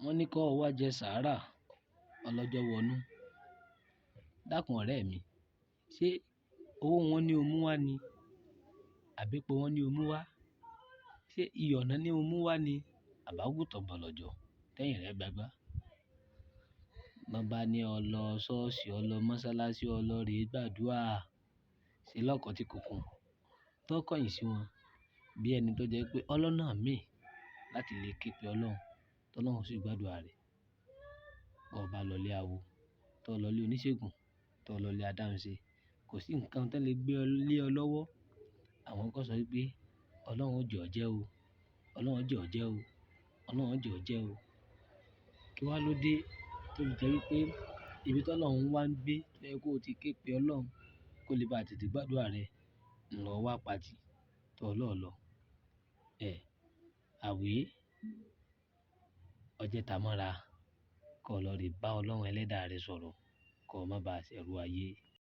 Wọ́n ní kó wá jẹ sàárà ọlọ́jọ́ wọnú. Dákun ọ̀rẹ́ mi, ṣé owó wọn ní o mú wá ni? Àbí epo wọn ní o mú wá? Ṣé iyọ̀ náà ní o mú wá ni? Àbágùntàn bọ̀lọ̀jọ̀ tẹ́yìn rẹ̀ gbagbá. Bọ́n bá ní ọ lọ ṣọ́ọ̀ṣì, ọ lọ mọ́sálásí, ọ lọ re gbàdúrà, ṣe lọ́kọ̀ tí kùkùn tó kọ̀yìn sí wọn bí ẹni tó jẹ́ pé ọlọ́nà mí láti lè ké pe Ọlọ́run, tó Ọlọ́run sì gbàdúrà rẹ̀. Bó bá lọ ilé awo, tó lọ ilé oníṣègùn, tó lọ ilé adáhunṣe, kò sí nǹkan tó lè gbé ọ lé ọ lọ́wọ́. Àwọn kan sọ wípé Ọlọ́run ó jẹ́ ọ jẹ́ o, Ọlọ́run ó jẹ́ ọ jẹ́ o, Ọlọ́run ó jẹ́ ọ jẹ́ o. Kí wá ló dé tó fi jẹ́ wípé ibi tí Ọlọ́run wá ń gbé tó yẹ kó ti ké pe Ọlọ́run kó lè bá tètè gbàdúrà rẹ̀, ń lọ wá patì tó lọ́ lọ. Ẹ̀, àwé, ọjẹ́ ta mọ́ra, kó lọ rí bá Ọlọ́run ẹlẹ́dàá rẹ sọ̀rọ̀, kó má ba ṣẹ̀rù ayé.